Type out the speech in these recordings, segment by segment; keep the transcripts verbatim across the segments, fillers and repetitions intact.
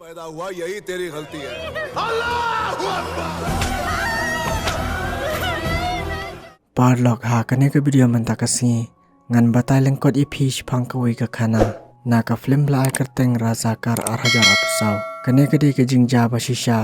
पैदा हुआ, यही तेरी गलती है। अल्लाहू अकबर। Parlok, ha kane ka video mynta ka sngi ngan batai lyngkot ïa phi shaphang kawei ka khana na ka film ba la ai kyrteng Razakar ar hajar arphew saw. Kane ka dei ka jingjia ba shisha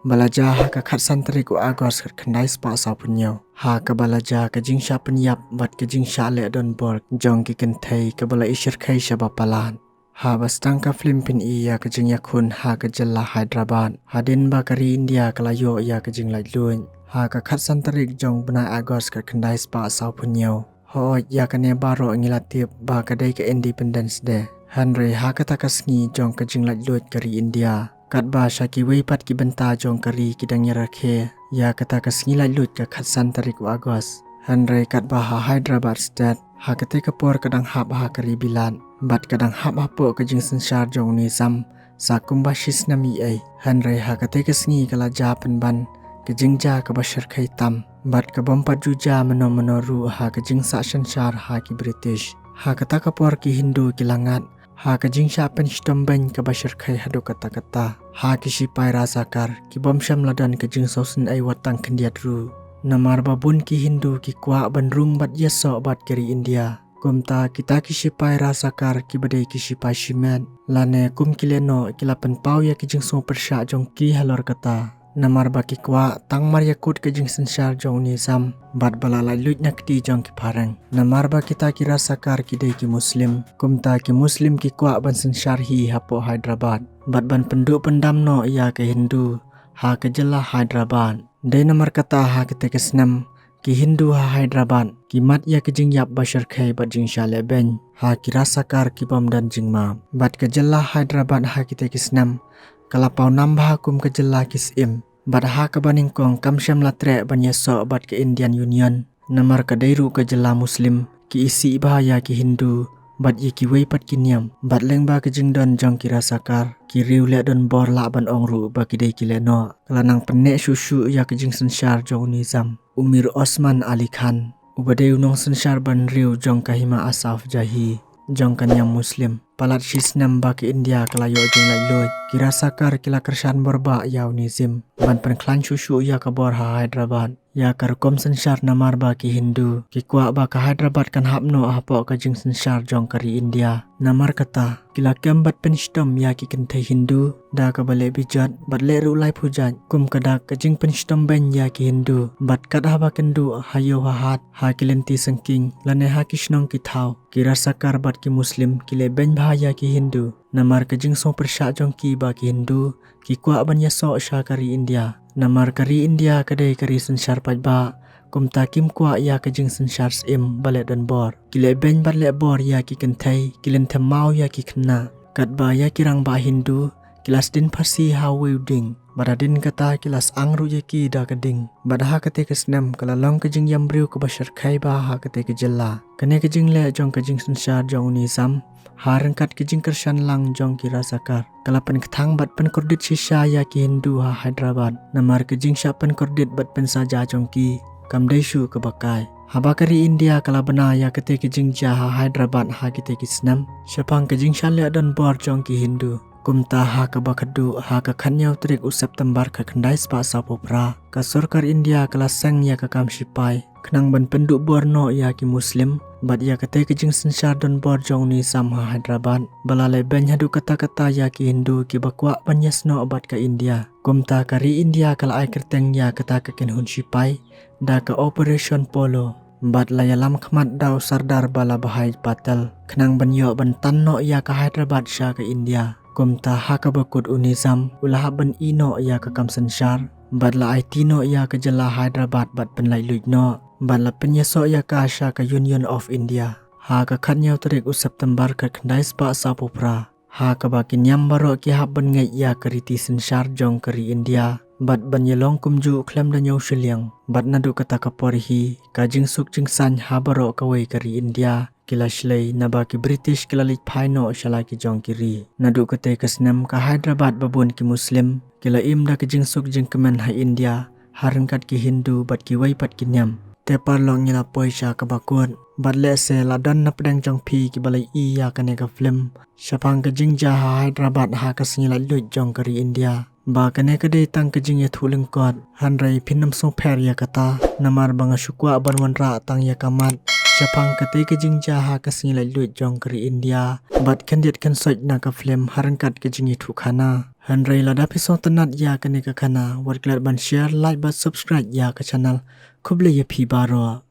ba la jia ha ka khatsan tarik u August khatkhyndai spah sawphew hynñiew, ha kaba la jia ka jingshah pynïap bad ka jingshah leh donbor jong ki kynthei kaba la ishyrkhei sha ba palat. Haba sdang ka film phin i ïa ka jingïakhun ha ka jylla Hyderabad hadien ba ka ri India ka la ïoh ïa ka jinglaitluid ha ka khatsan tarik jong u bnai August khatkhyndai spah sawphew hynñiew. Hooid, ïa kane baroh ngi la tip ba ka dei ka Independence Day. Hynrei ha kata ka sngi jong ka jinglaitluid ka ri India, katba sha kiwei pat ki bynta jong ka ri ki dang ïarakhe ïa kata ka sngi laitluid ka khatsan tarik u August, hynrei katba ha Hyderabad State ha katei ka por ka dang hap ha ka ri bilat bad ka dang hap hapoh ka jingsynshar jong u Nizam sa kumba shi snem ïa ei. Hynrei ha katei ka sngi ka la jia pynban ka jingjia kaba shyrkhei tam bad ka bym pat ju jia mynno mynno ruh ha ka jingsah synshar ha ki British. Ha kata ka por ki Hindu ki la ngat ha ka jingshah pynshitom beiñ kaba shyrkhei haduh katta katta ha ki shipai Razakar, ki bym shym la don ka jingsngewsynei wat tang khyndiat ruh. Namar ba bun ki Hindu ki kwah ban rung bad ïasoh bad ka ri India. Kumta kita ki shipai Razakar kiba dei ki shipai shimet lane kum ki lehnoh ki la pynpaw ïa ki jingsngewpyrshah jong ki halor kata. Namar ba ki kwah tang mar ïakut ka jingsynshar jong u Nizam bad ba la laitluid na kti jong ki phareng. Namar ba kita ki Razakar ki dei ki Muslim, kumta ki Muslim ki kwah ban synshar hi hapoh Hyderabad bad ban pynduh pyndam noh ïa ka Hindu ha ka jylla Hyderabad. Dei namar kata ha katei ka snem ki Hindu ha Hyderabad ki mad ïa ka jingïap ba shyrkhei bad jingshah leh beiñ ha ki Razakar ki bym don jingma. Bad ka jylla Hyderabad ha katei ka snem ka la paw nam bha kum ka jylla ki syiem. Bad ha kaba nyngkong kam shym la treh ban ïasoh bad ka Indian Union, namar ka dei ruh ka jylla Muslim, ki isih bha ïa ki Hindu bad ïa kiwei pat ki niam. Bad lyngba ka jingdon jong ki Razakar, ki riew leh donbor lah ban ong ruh ba ki dei ki lehnoh, ka la nang pynneh shuh shuh ïa ka jingsynshar jong u Nizam. U Mir Osman Ali Khan, uba dei u nongsynshar bynriew jong ka Hima Asaf Jahi jong ka niam Muslim, palat shi snem ba ka India ka la ïoh jinglaitluid, ki Razakar ki la kyrshan borbah ïa u Nizam ban pynkhlaiñ shuh shuh ïa ka bor ha Hyderabad ïa ka rukom synshar, namar ba ki Hindu ki kwah ba ka Hyderabad kan hap noh hapoh ka jingsynshar jong ka ri India. Namar kata ki la kem bad pynshitom ïa ki kynthei Hindu da kaba leh bijot bad leh ruh laiphew jait, kum ka dak ka jingpynshitom beiñ ïa ki Hindu bad kat haba kynduh ha ïew ha hat, ha ki lynti syngking lane ha ki shnong ki thaw, ki Razakar bad ki Muslim ki leh beiñ bha ïa ki Hindu. Namar ka jingsngewpyrshah jong ki ba ki Hindu ki kwah ban ïasoh sha ka ri India. Namar ka ri India ka dei ka ri synshar paidbah, kumta kim kwah ïa ka jingsynshar syiem ba leh donbor. Ki leh beiñ bad leh bor ïa ki kynthei, ki lynthem maw ïa ki khynnah. Katba ïa ki rangbah Hindu ki la sdien phasi ha uwei u dieng, bad hadien kata ki la syang ruh ïa ki da ka dieng. Bad ha katei ka snem ka la long ka jingïam briew kaba shyrkhei bha ha katei ka jylla. Kane ka jingleh jong ka jingsynshar jong u Nizam ha ryngkat ka jingkyrshan lang jong ki Razakar ka la pynkthang bad pynkordit shisha ïa ki Hindu ha Hyderabad. Namar ka jingshah pynkordit bad pynsaja jong ki kam dei shuh kaba kai. Haba ka ri India ka la bna ïa katei ka jingjia ha Hyderabad ha kitei ki snem shaphang ka jingshah leh donbor jong ki Hindu, kumta ha kaba khadduh ha ka khathynñiew tarik u September khatkhyndai spah sawphew phra, ka sorkar India ka la seng ïa ka kam shipai khnang ban pynduh bor noh ïa ki Muslim bad ïa katei ka jingsynshar donbor jong u Nizam ha Hyderabad ba la leh beiñ haduh katta katta ïa ki Hindu kiba kwah ban ïasnoh bad ka India. Kumta ka ri India ka la ai kyrteng ïa kata ka kynhun shipai da ka Operation Polo bad la ïalam khmat da u Sardar Vallabhbhai Patel khnang ban ïoh ban tan noh ïa ka Hyderabad sha ka India. Kumta ha kaba kut u Nizam u la hap ban ïeh noh ïa ka kam synshar bad la aiti noh ïa ka jylla Hyderabad bad pynlaitluid noh bad la pynïasoh ïa ka sha ka Union of India ha ka khathynñiew tarik u September khatkhyndai spah sawphew phra. Ha kaba ki niam baroh ki hap ban ngeit ïa ka riti synshar jong ka ri India bad ban ïalong kumjuh khlem da ñiew shiliang. Bad naduh kata ka por hi ka jingsuk jingsaiñ ha baroh kawei ka ri India ki la shlei, naba ki British ki la leit phai noh sha la ki jong ki ri. Naduh katei ka snem ka Hyderabad ba bun ki Muslim ki la im da ka jingsuk jingkmen ha India ha ryngkat ki Hindu bad kiwei pat ki niam. Te paralok ngi la poi sha kaba kut. Bad lehse la don na pdeng jong phi kiba la ïohi ïa kane ka film shaphang ka jingjia ha Hyderabad ha ka sngi laitluid jong ka ri India. Ba kane ka dei tang ka jingïathuh lyngkot, hynrei phin ym sngewpher ïa kata, namar ba nga shu kwah ban wanrah tang ïa ka mat shaphang katei ka jingjia ha ka sngi laitluid jong ka ri India. Bad khyndiat khynsoit na ka film ha ryngkat ka jingïathuh khana. Hynrei lada phi sngewtynnat ïa kane ka khana, wat klet ban share, like bad subscribe ïa ka channel. Khublei ïa phi baroh.